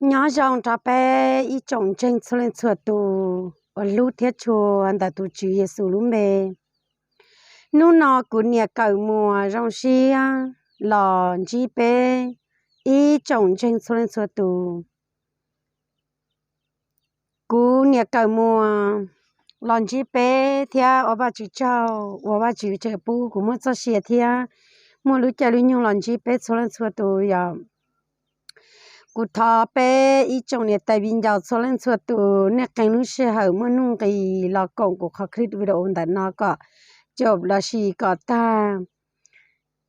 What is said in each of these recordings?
Nyob zoo rau peb ib tsoom ntseeg txhua leej txhua tus uas hlub thiab tshua ntawm tus Tswv Yexus lub npe. Hnub no kuv niam Kawm Muas zoo siab los ntsib peb ib tsoom ntseeg txhua leej txhua tus. Kuv niam Kawm Muas los ntsib peb thiab ua Vajtswv tsaug uas Vajtswv tseem pub kuv muaj txoj sia thiab muaj lub caij lub nyoog los ntsib peb txhua leej txhua tus yom. Kuv thov peb ib tsoom niam tais viv ncaus txhua leej txhua tus nej qee lub sij hawm muaj nuj nqis los koom kuv qhov clip video ntawm no kom coj lossis kom tag.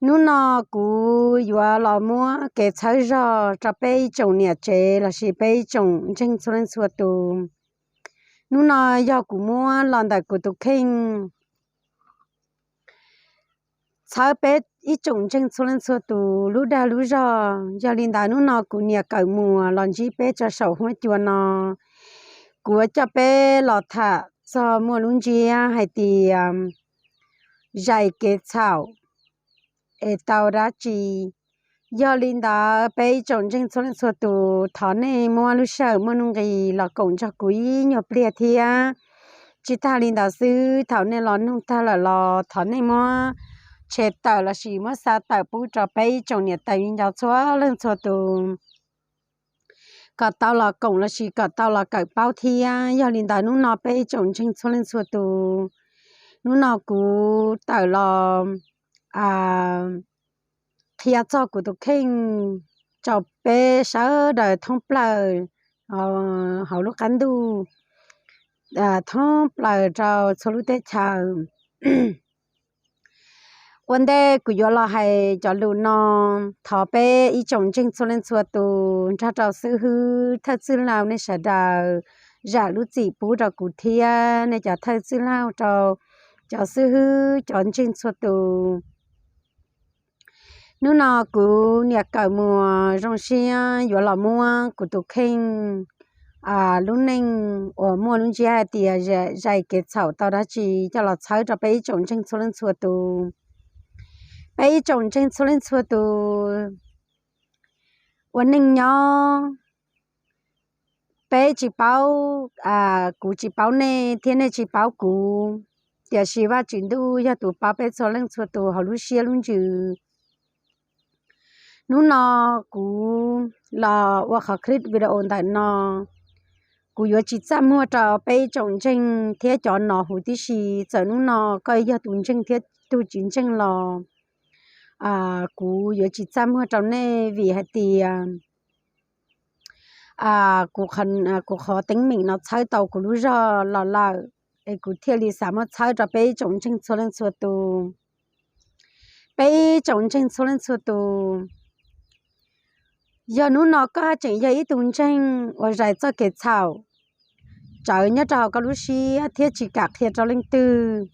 Hnub no kuv yuav los muab kev txhawb zog rau peb ib tsoom niam tsev lossis peb ib tsoom ntseeg txhua leej txhua tus. Hnub no yog kuv muab los ntawm kuv tus kheej txhawb peb ib tsoom ntseeg txhua leej txhua tus lub dag lub zog. Yog li ntawd hnub no kuv niam Kawm Muas los ntsib peb rau saum huab cua no, kuv yuav coj peb los tham txog muaj lub ntsiab hais tias zais kev txhaum es tau dab tsi. Yog li ntawd peb ib tsoom ntseeg txhua leej txhua tus thov nej muab lub sij hawm muaj nuj nqis los koom nrog kuv ib nyuag pliag thiab. Tsis tag li ntawd xwb, thaum nej los nug tag lawm los thov nej muab share tawm lossis muab xa tawm pub rau peb ib tsoom niam tais viv ncaus txhua leej txhua tus kom tau los koom lossis kom tau los kawm paub thiab. Yog li ntawd hnub no peb ib tsoom ntseeg txhua leej txhua tus, hnub no kuv tawm los qhia txog kuv tus kheej rau peb sawv daws thoob plaws hauv lub qab ntuj, thoob plaws rau txhua lub teb chaws. Ua ntej kuv yuav los hais cov lus no, thov peb ib tsoom ntseeg txhua leej txhua tus nrog rau xib hwb thawj txwj laug nej sawv daws zam lub txim pub rau kuv thiab nej cov thawj txwj laug rau cov xib hwb cov ntseeg txhua tus. Hnub no kuv niam Kawm Muas zoo siab yuav los muab kuv tus kheej lub neej uas muaj lub ntsiab hais tias zais kev txhaum tau dab tsi coj los txhawb rau peb ib tsoom ntseeg txhua leej txhua tus. Peb ib tsoom ntseeg txhua leej txhua tus ua neej nyob, peb tsis paub, kuv tsis paub nej thiab nej tsis paub kuv, tiam sis Vajtswv Ntuj yog tus paub peb txhua leej txhua tus hauv lub siab lub ntsws. Hnub no kuv los ua qhov clip video ntawm no, kuv yuav tsis txaj muag rau peb ib tsoom ntseeg thiab cov no huv tib si. Txawm hnub no koj yog tus ntseeg thiab tus tsis ntseeg los kuv yuav tsis txaj muag rau nej vim hais tias kuv qhov teeb meem no txhawb tau kuv lub zog los lawm, es kuv thiaj li xav muab txhawb rau peb ib tsoom ntseeg txhua leej txhua tus. Peb ib tsoom ntseeg txhua leej txhua tus, yog hnub no koj haj tseem yog ib tug ntseeg uas zais txoj kev txhaum tsawv nyob rau hauv koj lub siab thiab tsis kam qhia rau leej twg,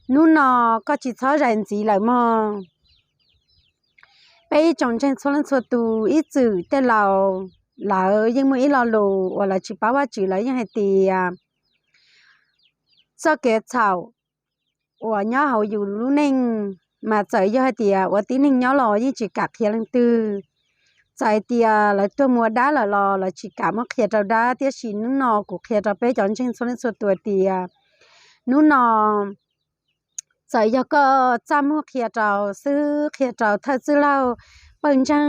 hnub no koj tsis txhob zais ntxiv lawm mog. Peb ib tsoom ntseeg txhua leej txhua tus, ib txwm tej laus lawv yeej muaj ib lo lus uas lawv tsis paub Vajtswv, lawv yeej hais tias txoj kev txhaum uas nyob hauv yus lub neej, mas txawm yog hais tias ua tib neeg nyob los yeej tsis kam qhia leej twg. Txawm hais tias lawv tuag mus ua dab lawm los lawv tsis kam muab qhia rau dab, tiam sis hnub no kuv qhia rau peb cov ntseeg txhua leej txhua tus hais tias hnub no txawm yog koj txaj muag qhia rau xib hwb, qhia rau thawj txwj laug, pawg ntseeg,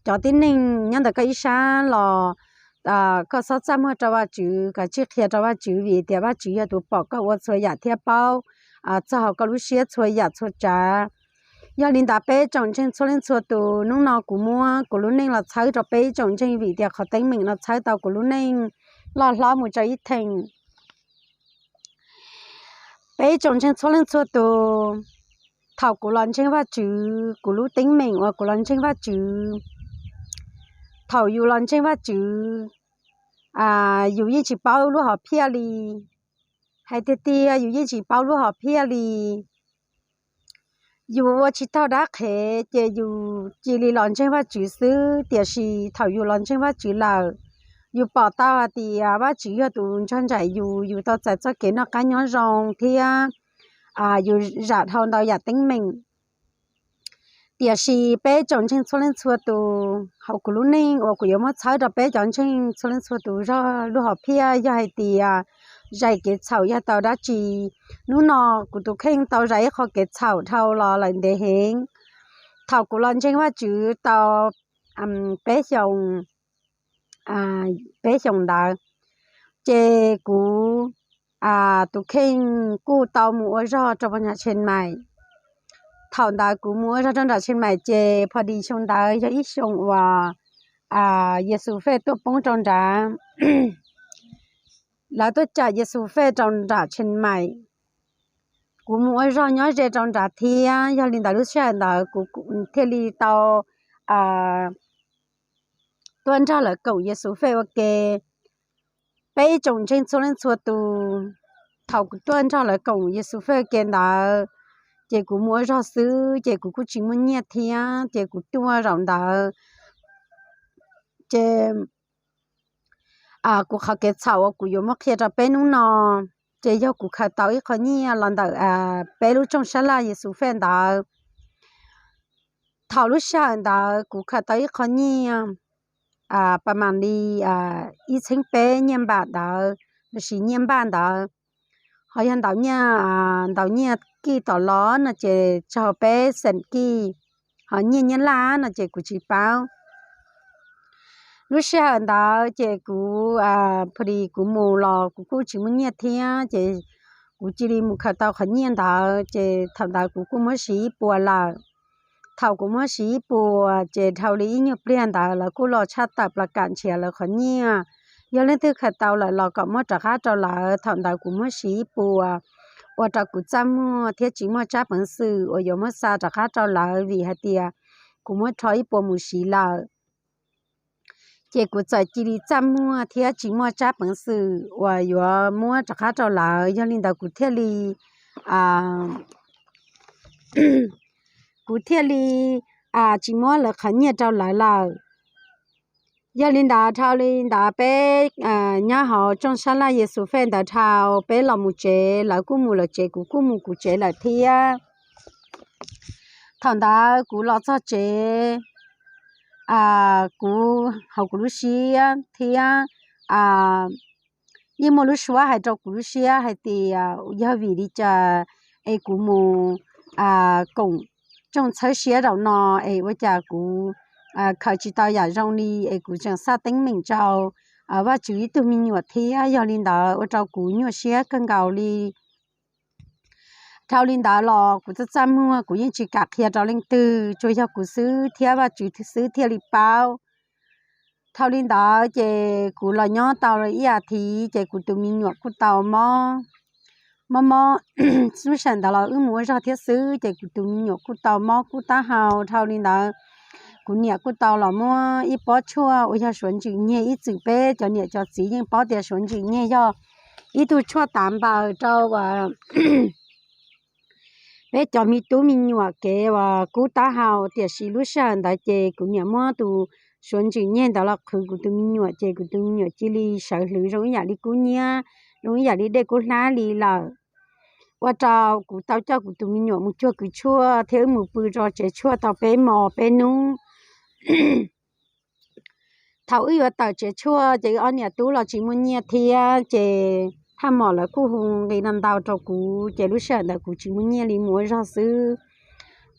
cov tib neeg nyob ntawm koj ib sab los koj txhob txaj muag rau Vajtswv, koj tsij qhia rau Vajtswv vim tias Vajtswv yog tus pom koj ua txhua yam thiab paub txog hauv koj lub siab txhua yam txhua tsav. Yog li ntawd peb tsoom ntseeg txhua leej txhua tus, hnub no kuv muab kuv lub neej los txhawb rau peb ib tsoom ntseeg vim tias qhov teeb meem no txhawb tau kuv lub neej loj hlob mus rau ib theem. Peb ib tsoom ntseeg txhua leej txhua tus, thaum kuv los ntseeg Vajtswv, kuv lub teeb meem uas kuv los ntseeg Vajtswv, thaum yus los ntseeg Vajtswv, yus yeej tsis paub lub hom phiaj li. Hais tiag tiag yus yeej tsis paub lub hom phiaj li. Yus ua tsis taug dab qhev ces yus cia li los ntseeg Vajtswv xwb, tiam sis thaum yus los ntseeg Vajtswv lawm, yus pom tau hais tias Vajtswv yog tus nrog nraim yus, yus tau txais txoj kev noj qab nyob zoo thiab yus zam dhau ntau yam teeb meem. Tiam sis peb tsoom ntseeg txhua leej txhua tus, hauv kuv lub neej uas kuv yuav muab txhawb rau peb cov ntseeg txhua leej txhua tus zog lub hom phiaj yog hais tias zais kev txhaum yog tau dab tsi. Hnub no kuv tus kheej tau zais ib qho kev txhaum dhau los lawm ntev heev. Thaum kuv los ntseeg Vajtswv tau peb xyoos, peb xyoos ntawd, ces kuv tus kheej kuj tau mus ua zog rau nram Tsheej Maim. Thaum ntawd kuv mus ua zog rau nram Tsheej Maim ces pho dis xyoo ntawd yog ib xyoo uas Yes Fest tuaj poob rau nrad, lawv tuaj cawm Yes Fest rau nram Tsheej Maim. Kuv mus ua zog nyob ze rau nrad thiab, yog li ntawd lub sij hawm ntawd kuv thiaj li tau tuaj nrog lawv koom Yes Fest ua ke. Peb ib tsoom ntseeg txhua leej txhua tus, thaum kuv tuaj nrog lawv koom Yes Fest ua ke ntawd, ces kuv mus ua zog xwb ces kuv kuj tsis muaj nyiaj thiab ces kuv tuaj zaum ntawd ces kuv qhov kev txhaum uas kuv yuav muab qhia rau peb hnub no, ces yog kuv khaws tau ib qho nyiaj los ntawm peb lub rooj sab laj Yes Fest ntawd. Thaum lub sij hawm ntawd kuv khaws tau ib qho nyiaj pas mam li ib txheeb peb nyiaj npam ntawd, los sis nyiaj npaj ntawd. Ho yog ntaus nyiaj, ntaus nyiaj kij tom los no ces txog peb xees kij, ho nyiaj Nyab Laj no ces kuv tsis paub. Lub sij hawm ntawd ces kuv, pha dis kuv mus los kuv kuj tsis muaj nyiaj thiab ces kuv cia li mus khaws tau qhov nyiaj ntawd ces thaum ntawd kuv kuj muab siv ib puas lawm. Thaum kuv muab siv ib puas ces dhau li ib nyuag pliag ntawd lawv kuj los tshaj tawm plas kam nrhiav lawv qhov nyiaj. Yog leej twg khaws tau lawm los kom muab rov qab rau lawv. Thaum ntawd kuv muab siv ib puas ua rau kuv txaj muag thiab tsis muaj tsab peev xwm uas yuav muab xa rov qab rau lawv vim hais tias kuv muab rho ib puas mus siv lawm. Ces kuv txawm cia li txaj muag thiab tsis muaj tsab peev xwm uas yuav muab rov qab rau lawv. Yog li ntawd kuv thiaj li, kuv thiaj li tsis muab lawv qhov nyiaj rau lawv lawm. Yog li ntawd dhau li ntawd peb nyob hauv rooj sab laj Yes Fest ntawd dhau, peb los mus tsev, lawv kuj mus lawv tsev, kuv kuj mus kuv tsev lawm thiab. Thaum ntawd kuv los txog tsev, kuv hauv kuv lub siab thiab yeej muaj lub suab hais rau kuv lub siab hais tias yog vim li cas es kuv mus koom rooj txhawb siab zaum no es ua cas kuv khaws tsis tau yam zoo li es kuv tseem xaj teeb meem rau Vajtswv ib tug me nyuam thiab. Yog li ntawd ua rau kuv nyuaj siab kawg nkaus li. Dhau li ntawd los kuv txaj txaj muag kuv yeej tsis kam qhia rau leej twg, tsuas yog kuv xwb thiab Vajtswv xwb thiaj li paub. Dhau li ntawd ces kuv los nyob tau ib as thiv ces kuv tus me nyuam kuj tau mob, mob mob. Lub sij hawm ntawd los wb mus ua zog thiab xwb ces kuv tus me nyuam kuj tau mob kub taub hau. Dhau li ntawd kuv niam kuj tau los muab ib pob tshuaj uas yog suav ntsws nyeg, ib txwm peb cov niam cov txiv yeej paub tias suav ntsws nyeg yog ib tug tshuaj tav npaws rau peb cov me tub me nyuam kev uas kub taub hau. Tiam sis lub sij hawm ntawd ces kuv niam muab tus suav ntsws nyeg ntawd los qhwv kuv tus me nyuam ces kuv tus me nyuam cia li sawv hlwv zoo ib yam li kub nyiab, zoo ib yam li dej kub hlab li lawm. Ua rau kuv tau coj kuv tus me nyuam mus cuag kws tshuaj thiab wb mus pw rau tsev tshuaj tau peb hmo peb hnub. Thaum wb yuav tawm tsev tshuaj ces wb ob niam tub los tsis muaj nyiaj thiab ces thaj mom lawv kuj hu nqi no ntau rau kuv ces lub sij hawm ntawd kuv tsis muaj nyiaj li mus ua zog xwb.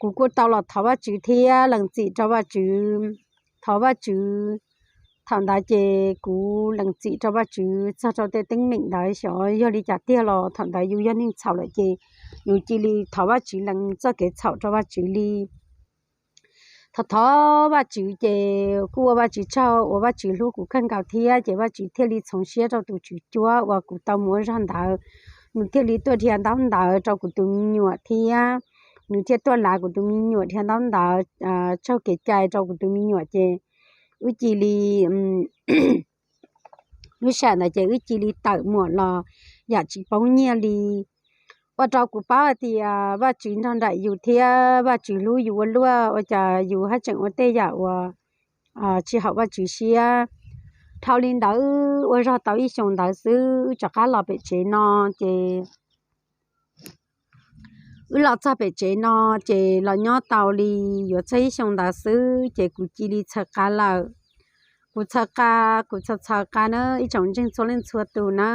Kuv kuj tau los thov Vajtswv thiab lees txim rau Vajtswv, thov Vajtswv. Thaum ntawd ces kuv lees txim rau Vajtswv txog rau tej teeb meem ntawd xyov yog li cas tiag los thaum ntawd yus yog neeg txhaum lawm ces yus cia li thov Vajtswv lees txoj kev txhaum rau Vajtswv li. Thov thov Vajtswv ces kuj ua Vajtswv tsaug uas Vajtswv hlub kuv kawg nkaus thiab ces Vajtswv thiaj li txhoov siab rau tus tswv cuab uas kuv tau mus ua zog ntawd. Nws thiaj li tuaj dhia ntaub ntawv rau kuv tus me nyuam thiab nws thiaj tuaj lav kuv tus me nyuam dhia ntaub ntawv tsaug kev cai rau kuv tus me nyuam ces wb cia li, lub sij hawm ntawd ces wb cia li tawm muam los yam tsis poob nyiaj li. Ua rau kuv paub hais tias Vajtswv nrog nraim yus thiab Vajtswv hlub yus ua luaj, ua cas yus haj tseem ua tej yam uas tsis haum Vajtswv siab. Dhau li ntawd ua zog tau ib xyoos ntawd xwb wb rov qab los pem tsev no ces wb los txog pem tsev no ces los nyob tau li yuav txog ib xyoo ntawd xwb ces kuv cia li txhaws qa lawm. Kuv txhaws qa, kuv txhaws txhaws qa na ib tsoom ntseeg txhua leej txhua tus na.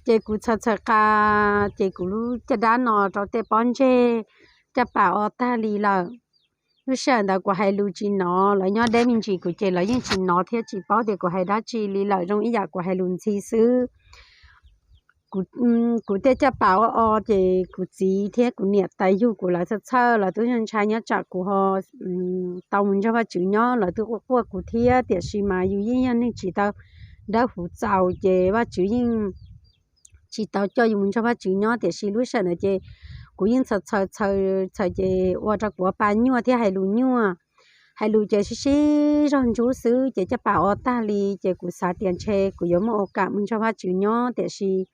Ces kuv txhaws txhaws qa, ces kuv lub caj dab no rau tej pob ntseg caj pas o tag li lawm. Lub sij hawm ntawd kuv hais lus tsis hnov, lawv nyob deb me ntsis kuv ces lawv yeej tsis hnov thiab tsis paub tias kuv hais dab tsi li lawm, zoo ib yam kuv hais lus ntxhi xwb. Kuv, kuv tej caj pas o o ces kuv txiv thiab kuv niam tais yug kuv lawv txhawj txhawj, lawv twb ntshai nyob tsam kuv ho tau mus nrog Vajtswv nyob, lawv twb quaj quaj kuv thiab, tiam sis mas yus yeej yog neeg tsis tau dawb huv txaus ces Vajtswv yeej tsis tau coj yus mus nrog Vajtswv nyob, tiam sis lub sij hawm ntawd ces kuv yeej txhaws txhaws txhaws txhaws ces ua rau kuv ua pa nyuaj thiab hais lus nyuaj. Hais lus ces sib sib zog ntsub xwb ces caj pas o tag li ces kuv xav tias ntshe kuv yuav muaj ua kam mus nrog Vajtswv nyob, tiam sis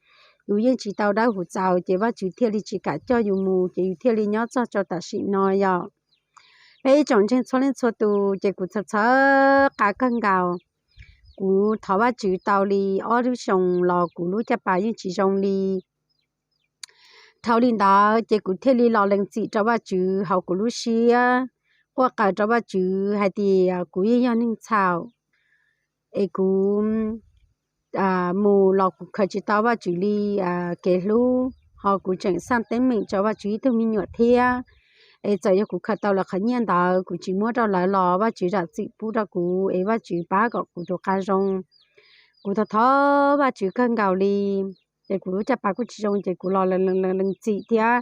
yus yeej tsis tau dawb huv txaus ces Vajtswv thiaj li tsis kam coj yus mus ces yus thiaj li nyob txog rau tam sim no yom. Peb ib tsoom ntseeg txhua leej txhua tus ces kuv txhaws txhaws qa kawg nkaus. Kuv thov Vajtswv tau li ob lub xyoos los kuv lub caj pas yeej tsis zoo li. Dhau li ntawd ces kuv thiaj li los lees txim rau Vajtswv hauv kuv lub siab, quaj qw rau Vajtswv hais tias kuv yeej yog neeg txhaum, es kuv mus los kuv khaws tsis tau Vajtswv li kev hlub, ho kuv tseem xaj teeb meem rau Vajtswv ib tug me nyuam thiab. Es txawm yog kuv khaws tau lawv qhov nyiaj ntawd kuv tsis muab rau lawv los Vajtswv zam txim pub rau kuv es Vajtswv pab kom kuv tus qa zoo. Kuv thov thov Vajtswv kawg nkaus li, ces kuv lub caj pas kuj tsis zoo ces kuv los lees txim thiab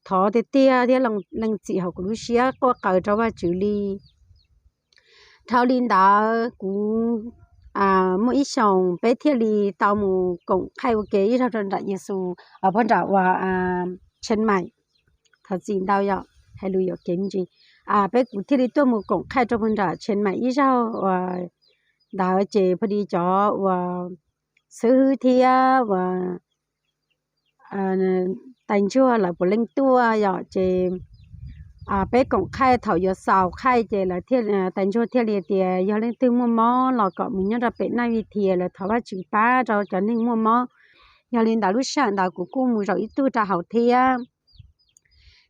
thov tiag tiag thiab lees txim hauv kuv lub siab quaj qw rau Vajtswv li. Dhau li ntawd kuv muaj ib xyoos peb thiaj li tau mus koom qhaij ua ke ib zaug rau nram Yexus, puag nram uas Tsheej Maim, thov txim ntau yom, hais lus yuam kev me ntsis. Peb kuv thiaj li tuaj mus koom qhaij rau puag nram Tsheej Maim ib zaug uas ntawd ces pha di cov uas xib hwb thiab uas tais ntsuag lawv puav leej tuaj yom, ces peb koom qhaij thaum yuav xaus qhaij ces tais ntsuag thiaj li tias yog leej twg muaj mob los kom mus nyob rau pem Naj Vij Thias, lawv thov Vajtswv pab rau cov neeg muaj mob. Yog li ntawd lub sij hawm ntawd kuv kuj mus zaum ib tug rau hauv thiab,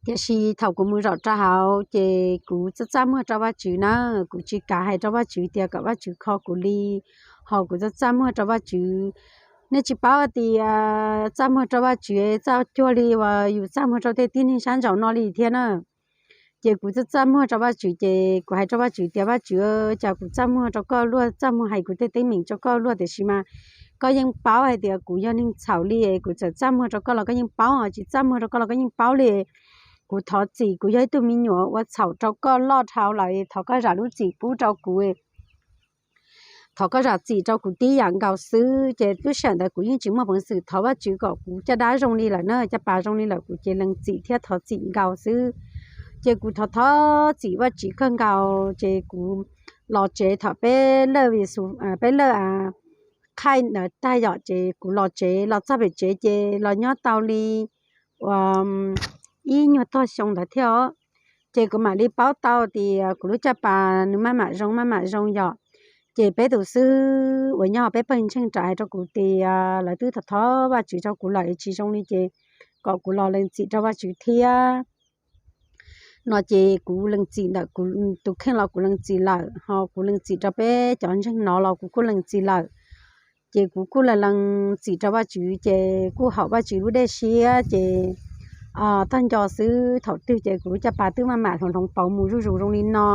tiam sis thaum kuv mus zaum rau hauv ces kuv txaj txaj muag rau Vajtswv na, kuv tsis kam hais rau Vajtswv tias kom Vajtswv kho kuv li, ho kuv txaj txaj muag rau Vajtswv. Nej tsis paub tias txaj muag rau Vajtswv txaj cuag li uas yus txaj muag rau tej tib neeg sab nraum no li thiab na. Ces kuv txaj txaj muag rau Vajtswv ces kuv hais rau Vajtswv tias Vajtswv, cas kuv txaj muag rau koj luaj, txaj muag hais kuv tej teeb meem rau koj luaj, tiam sis mas koj yeej paub hais tias kuv yog neeg txhaum li, kuv txawm txaj muag rau koj los koj yeej paub, tsis txaj muag rau koj los koj yeej paub li. Kuv thov txim, kuv yog ib tug me nyuam ua txhaum rau koj loj dhau lawm, thov koj zam lub txim pub rau kuv. Thov koj zam txim rau kuv tib yam nkaus xwb. Ces lub sij hawm ntawd kuv yeej tsis muaj peev xwm thov Vajtswv kom kuv caj dab zoo li lawm na, caj pas zoo li lawm, kuv ces lees txim thiab thov txim nkaus xwb. Ces kuv thov thov txim Vajtswv kawg nkaus ces kuv los tsev thaum peb lawj, peb lawj qhaij ntawd tag yom, ces kuv los tsev, los txog pem tsev ces los nyob tau li uas ib nyuag tog xyoo ntawd thiab os. Ces kuv mam li paub tau tias kuv lub caj pas nws maj mam zoo maj mam zoo yom. Ces peb tus xib hwb uas nyob peb pawg ntseeg rov hais rau kuv tias lawv twb thov thov Vajtswv rau kuv lawm tsis zoo li ces kom kuv los lees txim rau Vajtswv thiab no ces kuv lees txim ntawm kuv tus kheej los kuv lees txim lawm, ho kuv lees txim rau peb cov ntseeg no los kuv kuj lees txim lawm. Ces kuv kuj lees lees txim rau Vajtswv ces kuj haum Vajtswv lub dej siab ces tag nco xwb thaum twg ces kuv lub caj pas twb maj mam hloov hloov pauv mus zuj zus zoo li no.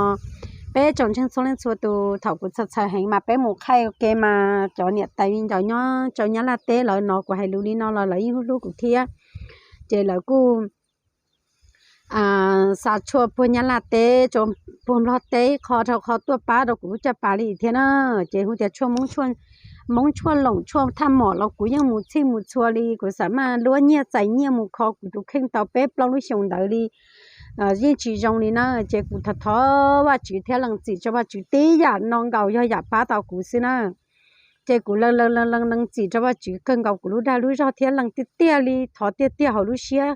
Peb tsoom ntseeg txhua leej txhua tus, thaum kuv txhaws txhaws heev mas peb mus qhaij ua ke mas cov niam tais viv ncaus nyob rau Nyab Laj teb lawv hnov kuv hais lus li no los lawv yeej hlub hlub kuv thiab. Ces lawv kuj xa tshuaj puag Nyab Laj teb, puag Nplog teb, qho dhau qho tuaj pab rau kuv lub caj pas li thiab na. Ces hu tias tshuaj Hmoob, Hmoob tshuaj loom tshuaj thaj mom los kuv yeej mus txhij mus txhua li, kuv xam maj luab nyiaj txais nyiaj mus kho kuv tus kheej tau peb plaub lub xyoos ntawd li yeej tsis zoo li na. Ces kuv thov thov Vajtswv thiab lees txim rau Vajtswv tib yam no nkaus yog yam pab tau kuv xwb na. Ces kuv lees lees lees lees txim rau Vajtswv kawg nkaus kuv lub dag lub zog thiab lees tiag tiag li, thov tiag tiag hauv lub siab,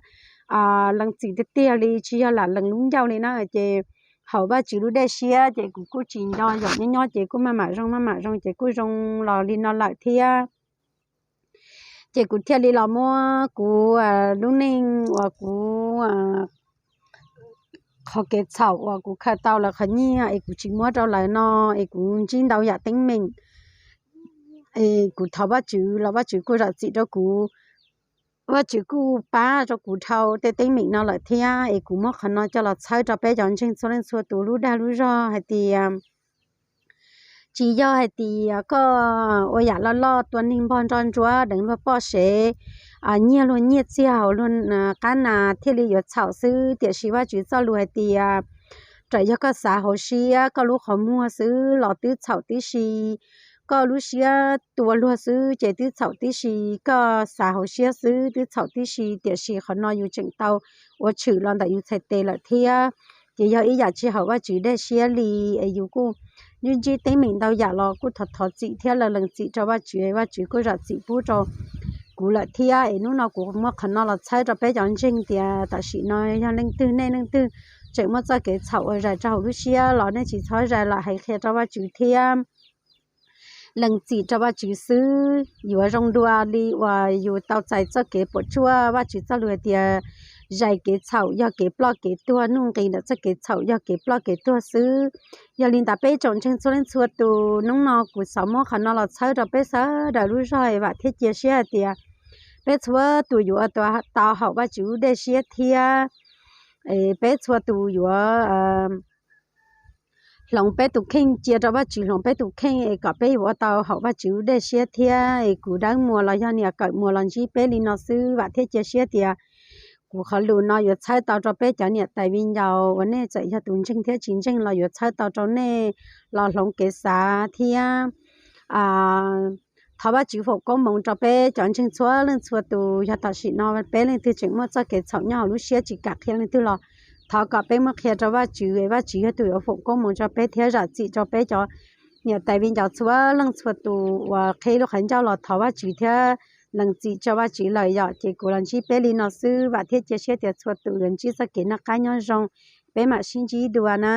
lees txim tiag tiag li tsis yog lam lees lub ncauj li na. Ces haum Vajtswv lub dej siab ces kuv kuj tsis nco yam nyob nyob ces kuj maj mam zoo maj mam zoo ces kuj zoo los li no lawm thiab. Ces kuv thiaj li los muab kuv lub neej uas kuv qhov kev txhaum uas kuv khaws tau lawv qhov nyiaj es kuv tsis muab rau lawv no, es kuv ntsib ntau yam teeb meem. Es kuv thov Vajtswv los Vajtswv kuj zam txim rau kuv. Vajtswv kuj pab rau kuv dhau tej teeb meem no lawm thiab, es kuv muab qhov no coj los txhawb rau peb cov ntseeg txhua leej txhua tus lub dag lub zog hais tias tsis yog hais tias koj ua yam loj loj tua neeg npog nroj ntsuab deev luag poj sev, nyiag luag nyiaj txiag hauv luag qab nas thiaj li yuav txhaum xwb. Tiam sis Vajtswv txoj lus hais tias, raws yog koj xav hauv siab koj lub qhov muag xwb los twb txhaum tib si. Koj lub siab tua luag xwb ces twb txhaum tib si, koj xav hauv siab xwb twb txhaum tib si. Tiam sis qhov no yus tseem tau ua tshwm los ntawm yus txhais tes lawm thiab. Ces yog ib yam tsis haum Vajtswv dej siab li, es yus kuj ntsib ntsib teeb meem ntau yam los kuj thov thov txim thiab lees lees txim rau Vajtswv, Vajtswv kuj zam txim pub rau kuv lawm thiab. Es hnub no kuv muab qhov no los txhawb rau peb cov ntseeg tias tam sim no yog leej twg nej leej twg tseem muaj txoj kev txhaum uas zais rau hauv lub siab los nej tsis txhob zais lawm, hais qhia rau Vajtswv thiab lees txim rau Vajtswv xwb yuav zoo dua li uas yus tau txais txoj kev puas tsuaj. Vajtswv txoj lus hais tias zais kev txhaum yog kev ploj kev tuag, nuj nqis ntawm txoj kev txhaum yog kev ploj kev tuag xwb. Yog li ntawd peb tsoom ntseeg txhua leej txhua tus, hnub no kuv xav muab qhov no los txhawb rau peb sawv daws lub zog es vam thiab cia siab hais tias peb txhua tus yuav tau haum Vajtswv lub dej siab thiab peb txhua tus yuav hloov peb tus kheej cia rau Vajtswv, hloov peb tus kheej es kom peb yuav ua tau haum Vajtswv lub dej siab thiab. Es kuv Dawb Muas los yog niam Kawm Muas los ntsib peb li no xwb, vam thiab cia siab tias kuv qhov lus no yuav txhawb tau rau peb cov niam tais viv ncaus uas nej txawm yog tus ntseeg thiab tsis ntseeg los yuav txhawb tau rau nej los hloov kev xav thiab thov Vajtswv foom koob hmoov rau peb cov ntseeg txhua leej txhua tus. Yog tam sim no peb leej twg tseem muaj txoj kev txhaum nyob hauv lub siab tsis kam qhia leej twg los thov kom peb muab qhia rau Vajtswv, Vajtswv yog tus yuav foom koob hmoov rau peb thiab zam txim rau peb cov niam tais viv ncaus txhua leej txhua tus uas qheb lub qhov ncauj los thov Vajtswv thiab lees txim rau Vajtswv lawm yom. Ces kuv los ntsib peb li no xwb, vam thiab cia siab tias txhua tus yuav ntsib txoj kev noj qab nyob zoo, peb mam sib ntsib dua na.